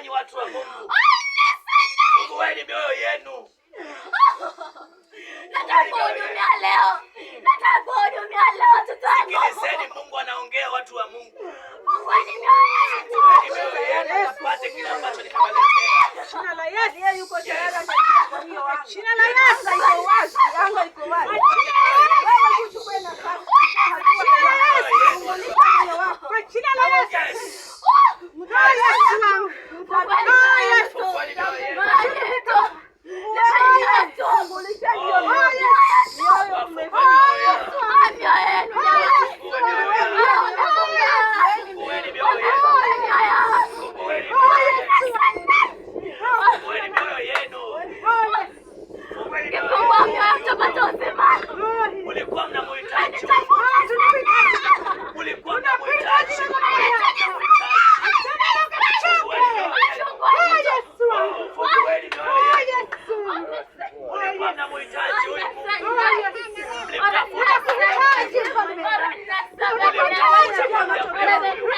Nanyi watu wa Mungu, fungueni mioyo yenu. Nataka kuhudumia leo. Nataka kuhudumia leo watoto wangu. Sikilizeni, Mungu anaongea, watu wa Mungu. Fungueni mioyo yetu. Fungueni mioyo yenu mpate kile ambacho nimewaletea. Jina la Yesu. Yeye yuko tayari ataingia kwa hiyo anga. Jina la Yesu. Anga iko wazi, anga iko wazi. Wewe uchukue nafasi, chukua hatua. Fungulisha moyo wako. Kwa jina la Yesu. Yes. Oh, Yesu wangu. Fungueni mioyo yetu. Fungueni mioyo yenu. Mioyo yetu. Mioyo yetu. Fungulisha hiyo mioyo. Mioyo Fungueni mioyo yenu. Ah, mioyo yenu jamani. Fungueni mioyo yenu. Ah, wamefunga. Fungueni mioyo yenu. Wamefunga mioyo. Fungueni mioyo yenu. Fungueni mioyo yenu. Fungueni mioyo Ukifungua yenu. mioyo utapata uzima. Mulikuwa mnamuhitaji. Mulikuwa mnamuhitaji. Fungueni mioyo yenu. Fungueni mioyo yenu. Mulikuwa mnamuhitaji huyu Mungu. Mlimtafuta kwa muda mrefu.